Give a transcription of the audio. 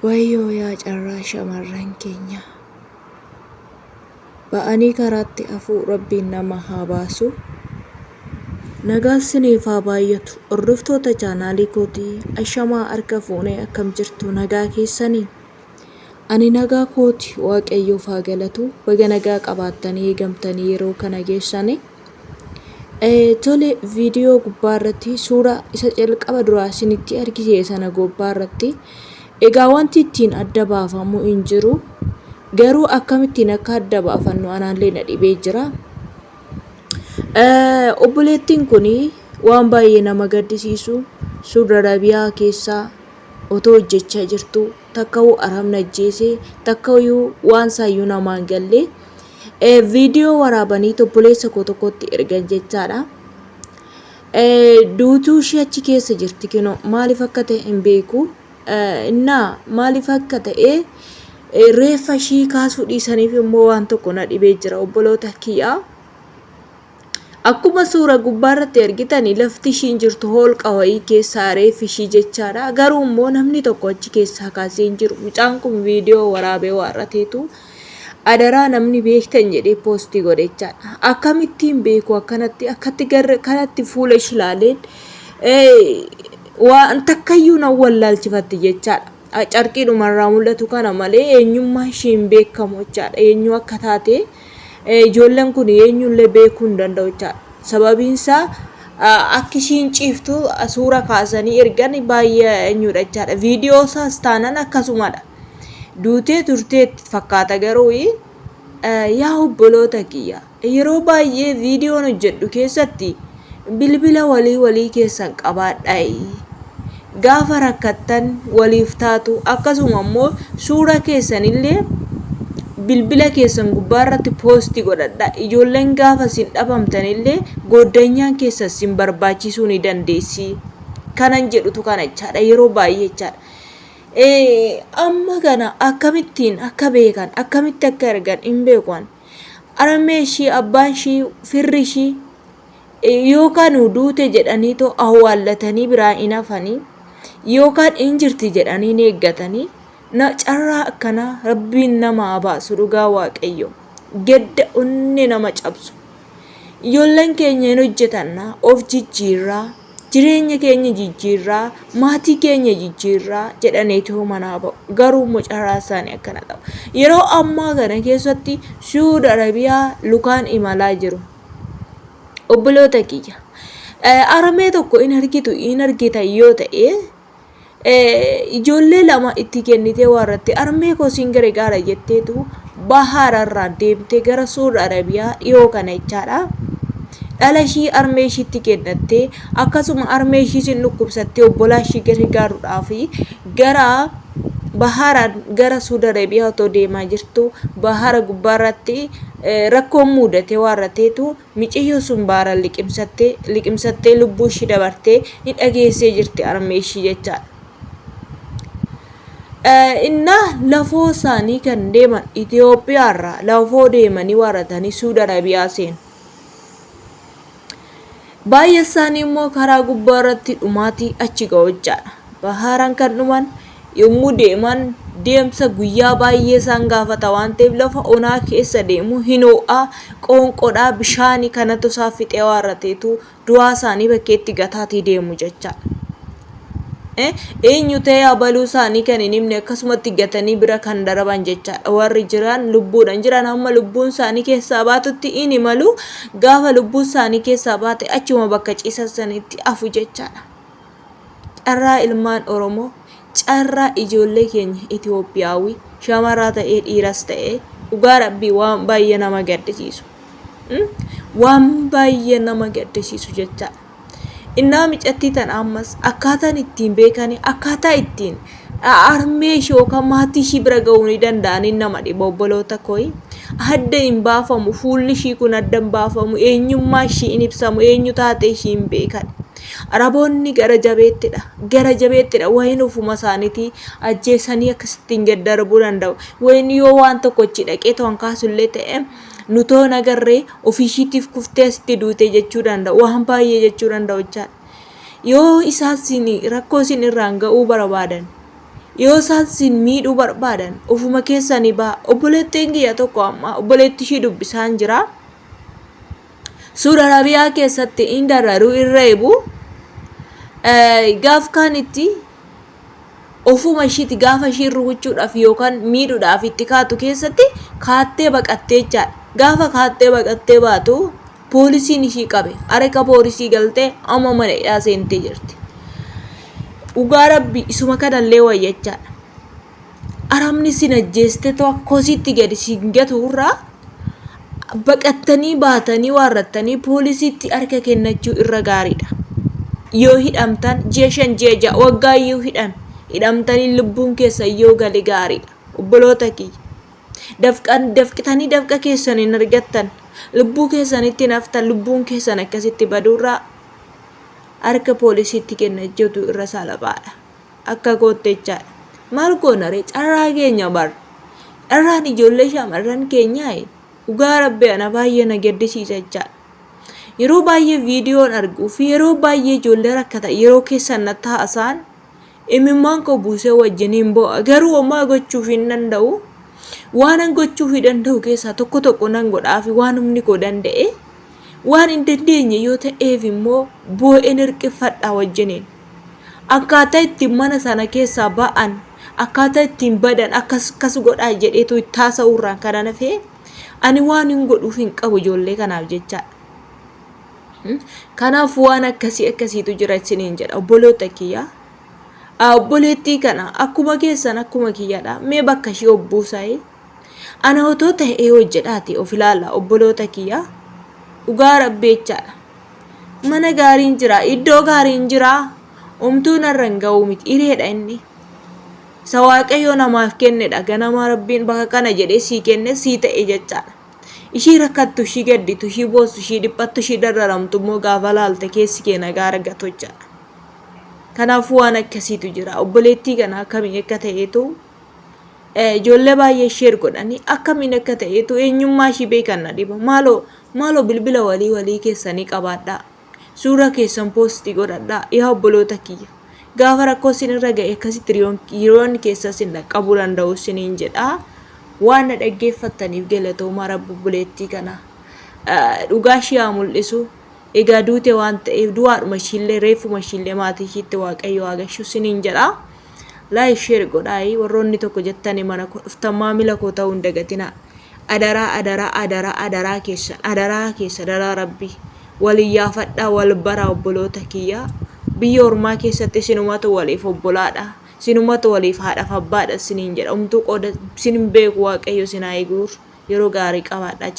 Wayyoo yaa carraa shamarran keenyaa. Ba'anii karaatti hafuu rabbiin nama haa baasu. Nagaan siniif haa baay'atu. Hordoftoota chaanaalii kootii ashamaa harka fuunee akkam jirtu nagaa keessanii? Ani nagaa kooti waaqayyoof haa galatu. Baga nagaa qabaattanii eegamtanii yeroo kana geessanii. Tole viidiyoo gubbaa irratti suura isa jalqaba duraa isinitti argisiise sana gubbaa irratti egaa wanti ittiin adda baafamu hin jiru. Garuu akkamittiin akka adda baafannu anaallee na dhibee jira. Obboleettiin kun waan baay'ee nama gaddisiisu Suud Arabiyaa keessaa otoo hojjechaa jirtuu takka'uu arabni ajjeese takka'uu waan isaayyuu namaan galle Viidiyoo waraabanii obboleessa koo tokkotti ergan jechaadha. Duutuu ishee achi keessa jirti kinoo maaliif akka ta'e hin beeku. Innaa maaliif akka ta'e reeffa ishii kaasuu dhiisaniif immoo waan tokko na dhibee jira obboloota kiyyaa. Akkuma suura gubbaa irratti argitani lafti ishiin jirtu holqa wayii keessaa reeffi ishii jechaadha. Garuu immoo namni tokko achi keessaa kaasee hin jiru. Mucaan kun viidiyoo waraabee waarrateetu adaraa namni beektan jedhee poostii godhe jechaadha. Akkamittiin beeku akkanatti akkatti garra kanatti fuula ishii ilaaleen waan takkayyuu nan wallaalchifatti jechaadha. Carqiidhumarraa mul'atu kana malee eenyummaa ishii hin beekamu jechaadha. Eenyu akka taate ijoolleen kun eenyullee beekuu hin danda'u jechaadha. Sababiin isaa akka ishiin ciiftu suura kaasanii ergan baay'ee eenyudha jechaadha. Viidiyoo isaas taanan akkasumadha. Duutee turteetti fakkaata garuu yaa obboloota kiyya yeroo baay'ee viidiyoon hojjedhu keessatti bilbila walii walii keessan qabaadhaayi. Gaafa rakkattan waliif taatu akkasuma immoo suura keessanillee bilbila keessan gubbaa irratti poosti godhadha. Ijoolleen gaafa isin dhabamtanillee gooddanyaan keessan isin barbaachisuu ni dandeessi. Kanan jedhutu kana jechaadha yeroo baay'ee jechaadha. Amma kana akkamittiin akka beekan akkamitti akka ergan hin beeku ani. Harmee ishii abbaan ishii firri ishii yookaan duute jedhanii too awwaallatanii biraa hin hafanii yookaan hin jirti jedhanii hin eeggatanii na carraa akkanaa rabbiin nama haa baasu dhugaa waaqayyo gadda onnee nama cabsu ijoolleen keenya hin hojjetanna of jijjiirraa jireenya keenya jijjiirraa maatii keenya jijjiirraa jedhaniitu manaa ba'u garuu immoo carraa isaanii akkana ta'u yeroo ammaa kana keessatti Suud Arabiyaa lukaan imalaa jiru. Obboloota kiyya harmee tokko in argitu in argitan yoo ta'e ijoollee lama itti kennitee waarratti harmee koo siin gargaara jetteetu bahaararraa deemtee gara Suud Arabiyaa dhiyoo kana jechaadha. Dhala ishii harmee ishiitti kennattee akkasuma harmee ishii sin dhukkubsattee obbolaa ishii gargaaruudhaaf gara bahaaraan gara Suud Arabiyaa otoo deemaa jirtu bahaara gubbaarratti rakkoon muudatee waarrateetu miciyyoo sun baaraan liqimsattee liqimsattee lubbuu ishii dabartee ni dhageessee jirti harmee ishii jechaadha. Innaa lafoo isaanii kan deeman Itoophiyaarraa lafoo deemanii waarratanii Suud Arabiyaa seenu. Baay'ee isaanii immoo karaa gubbaa irratti dhumaatii achi ga'u jechaadha. Bahaaraan kan dhuman yommuu deeman deemsa guyyaa baay'ee isaan gaafata waan ta'eef lafa onaa keessa deemu hin ho'a qoonqoodhaa bishaanii kanatu isaan fixee waarrateetu du'aa isaanii bakkeetti gataatii deemu jechaadha. Eenyu ta'ee abaluu isaanii kan hin himne akkasumatti gatanii bira kan daraban jechaadha. Warri jiran lubbuudhaan jiran hamma lubbuun isaanii keessaa baatutti in imalu. Gaafa lubbuun isaanii keessaa baate achuma bakka ciisan sanitti hafu jechaadha. Carraa ilmaan Oromoo, carraa ijoollee keenya Itoophiyaawii shamaraa ta'ee dhiiras ta'ee dhugaa rabbii waan baay'ee nama gaddisiisu. Waan baay'ee nama gaddisiisu jechaadha. Innaa micattii tana ammas akkaataan ittiin beekanii akkaataa ittiin harmee ishii yookaan maatii ishii bira ga'uu ni danda'anii nama dhiba obboloota kooyi. Adda hin baafamu fuulli ishii kun adda hin baafamu eenyummaa ishii hin ibsamu eenyu taate ishii hin beekan. Araboonni gara jabeettidha gara jabeettidha wayin ofuma isaaniitii ajjeesanii akkasittiin gad darbuu danda'u. Wayin yoo waan tokko achi dhaqee to'an kaasullee ta'e nutoo hin agarree ofiishiitiif kuftee asitti duute jechuu danda'u waan baay'ee jechuu danda'u jechaadha. Yoo isaan isin rakkoo isin irraan ga'uu barbaadan Yoo isaan sin miidhuu barbaadan ofuma keessanii baha. Obboleettiin kiyya tokko amma obboleettii ishii dubbisaan jira. Suud Arabiyaa keessatti in dararuu in reebu. Gaaf kaanitti ofuma ishiiti gaafa ishiin rukuchuudhaaf yookaan miidhuudhaaf itti kaatu keessatti kaattee baqattee jechaadha. Gaafa kaattee baqattee baatu poolisiin ishii qabe. Harka poolisii galtee amma mana hidhaa seentee jirti. Dhugaa rabbi isuma kanallee wayya jechaadha. Arabni sin ajjeestee too akka kosiitti gadi sin gatu irraa baqattanii baatanii waarrattanii poolisiitti harka kennachuu irra gaariidha. Yoo hidhamtan ji'a 5 ji'a 6 waggaa iyyuu hidhame hidhamtanii lubbuun keessan yoo gale gaariidha. Obboloota kiyya. Dafqan dafqitanii dafqa keessan hin argattan. Lubbuu keessanitti hin haftan lubbuun keessan akkasitti baduurraa harka poolisiitti kennachuutu irra salphaadha. Akka kootti jechaadha. Maal goona ree carraa keenya bar. Carraan ijoollee shamarran keenyaa dhugaa rabbi ana baay'ee na gaddisiisa jechaadha. Yeroo baay'ee viidiyoon arguu fi yeroo baay'ee ijoollee rakkatan yeroo keessan natti haasa'an imimmaan koo buusee wajjiniin boo'a. Garuu homaa gochuuf hin danda'u. Waanan gochuufii danda'u keessaa tokko tokko nan godhaafi waan humni koo danda'e. Waan hin dandeenye yoo ta'eef immoo boo'een hirqiffadha wajjiniin. Akkaataa ittiin mana sana keessaa ba'an, akkaataa ittiin badan akkas akkas godhaa jedheetu itti haasa'uu irraan kan hafe ani waan hin godhuuf hin qabu ijoollee kanaaf jechaadha. Kanaaf waan akkasii akkasiitu jira isiniin jedha obboloota kiyya. Obboleettii kana akkuma keessan akkuma kiyyadha. Mee bakka ishii of buusaa'ee. Ana otoo ta'ee hojjedhaati of ilaala obboloota kiyya. Dhugaa rabbi jechaadha. Mana gaariin jira, iddoo gaariin jira. Homtuu narra hin ga'uu miti. Hireedha inni. Isa Waaqayyo namaaf kennedha. Ganama Rabbiin bakka kana jedhee sii kenne sii ta'e jechaadha. Ishii rakkattu, ishii gadditu, ishii boossu, ishii dhiphattu, ishii darraramtu immoo gaafa laalte keessi kee nagaa argatu jechaadha. Kanaafuu waan akkasiitu jira. Obboleettii kana akkamii akka ta'etu ijoollee baay'ee sheer godhanii akkamiin akka ta'etu eenyummaa ishii beekan na dhiba. Maaloo maaloo bilbila walii walii keessanii qabaadhaa. Suuraa keessan poostii godhadhaa yaa obboloota kiyya. Gaafa rakkoo isin irra ga'e akkasitti hiriyoonni keessan isin dhaqqabuu danda'u isiniin jedha. Waan na dhaggeeffattaniif galatoomaa rabbi obboleettii kana dhugaa ishii haa mul'isu. Egaa duute waan ta'eef du'aadhuma ishiillee reeffuma ishiillee maatii ishiitti waaqayyo haa gashu isiniin jedha. Like share godhaayi warroonni tokko jettanii mana koo dhuftan maamila koo ta'uu hin dagatinaa. Adaraa adaraa adaraa adaraa keessan adaraa keessa adaraa rabbii wal iyyaafadhaa wal baraa obboloota kiyya biyya ormaa keessatti isinumatu waliif obbolaadha isinumatu waliif haadhaaf abbaadha isiniin jedha umtuu qooda isin hin beeku waaqayyo isin haa eegu yeroo gaarii qabaadhaa.